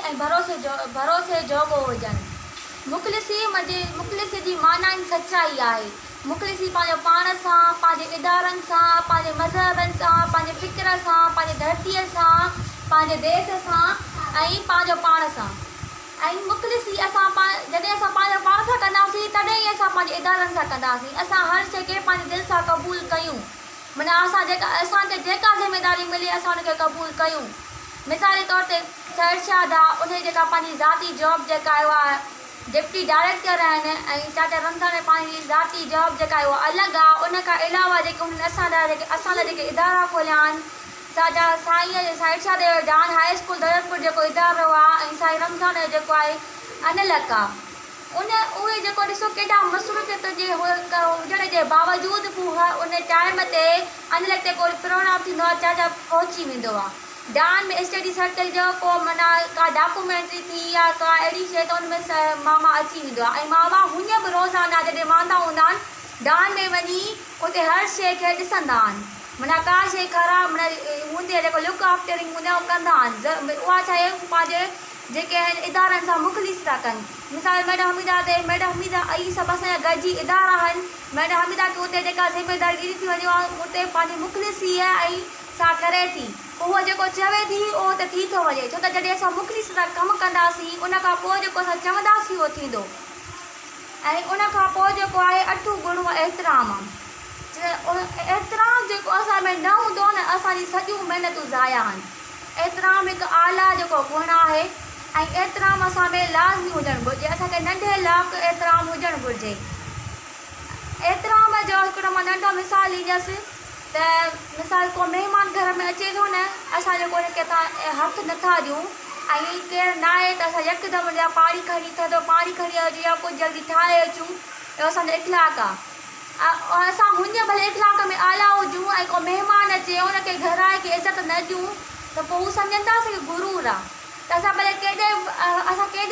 ۽ ڀروسي جو ڀروسي جوڳو هجن. مخلصي منجي مخلصي جي معنيٰ ئي سچائي آهي. مخلصي پنهنجو پاڻ سان، پنهنجي ادارن سان، پنهنجي مذهبن سان، پنهنجي فڪر سان، پنهنجي ڌرتيء سان، پنهنجي ديس سان ۽ پنهنجو پاڻ سان. ۽ مخلصي اسان پا جڏهن اسان پنهنجو پاڻ سان ڪنداسين تڏهن ئي اسان پنهنجي ادارن سان ڪنداسين. اسان هر شيء کي پنهنجي دل سان قبول ڪيون. معنيٰ اسان جيڪا اسان کي جيڪا ذميداري ملي اسان ان کي قبول ڪيون. مثال جي طور تي سرشاد آ انهي جيڪا پنهنجي ذاتي جاب جيڪا آهي اها ڊپٽي ڊائريڪٽر آهن ۽ چاچا رمضان جي پنهنجي ذاتي جاب جيڪا آهي اها الڳ آ ان کان علاوه جيڪي انهن اسان لاء جيڪي اسان لاء جيڪي ادارا کوليا آهن چاچا سائين جي سائين ارشاد جو ڊان هاء اسڪول دريپور جيڪو ادارو آ ۽ سائين رمضان جو جيڪو آهي انلڪ آ ان اهي جيڪو ڏسو ڪيڏا مصروفيت جي هجڻ جي باوجود به هو ان ٽائيم تي انلڪ تي ڪو پروگرام ٿيندو آ چاچا پهچي ويندو آ. ڊان ۾ اسٽڊي سرڪل جو ڪو معنيٰ ڪا ڊاڪومينٽري ٿي يا ڪا اهڙي شيء ته ان ۾ ماما اچي ويندو آهي ۽ ماما هونئن به روزانه جڏهن واندا هوندا آهن ڊان ۾ وڃي اتي هر شيء کي ڏسندا آهن معنيٰ ڪا شيء خراب معنيٰ هوندي آهي جيڪو لڪ آفٽرنگ هوندي آهي اهو ڪندا آهن اها ڇا آهي هو پنهنجي جيڪي آهن ادارن سان مخلصي ٿا ڪن مثال ميڊم حميده تي ميڊم حميده اهي سڀ اسان جا گڏجي ادارا آهن ميڊم حميده کي اتي جيڪا ذميداري ڏني ٿي وڃي اها اتي پنهنجي مخلصي ۽ سان ڪري ٿي. پوء هوء جيڪو چوي ٿي، اهو ته ٿي ٿو وڃي، ڇو ته جڏهن اسان مخلصي سان ڪم ڪنداسين، ان کان پوء جيڪو اسان چونداسين اهو ٿيندو. ۽ ان کان پوء جيڪو آهي اٺون گڻ اهو احترام آهي. احترام جيڪو اسان ۾ نه هوندو نه اسان جي سڄيون محنتون ضايع آهن. احترام هڪ اعليٰ جيڪو گڻ آهي ۽ احترام اسان ۾ لازمي هجڻ گهرجي. اسان کي ننڍي لاڪ احترام هجڻ گهرجي. احترام جو هڪڙو مان ننڍو مثال ڏيندس ته مثال ڪو مهمان گهر ۾ اچي ٿو نه اسان جيڪو ان کي هٿ نٿا ڏيون ۽ ڪير نه آهي ته اسان يڪدم ان جا پاڻي کڻي ٿڌو پاڻي کڻي اچون يا ڪجهه جلدي ٺاهي اچون اهو اسان جو اخلاق آهي اسان هونئن ڀلي اخلاق ۾ اعليٰ هجون ۽ ڪو مهمان اچي ان کي گهرائي کي عزت نه ڏيون ته پوء هو سمجهن ٿا اسان کي غرور آهي ته اسان ڀلي ڪيڏي اسان ڪيڏي.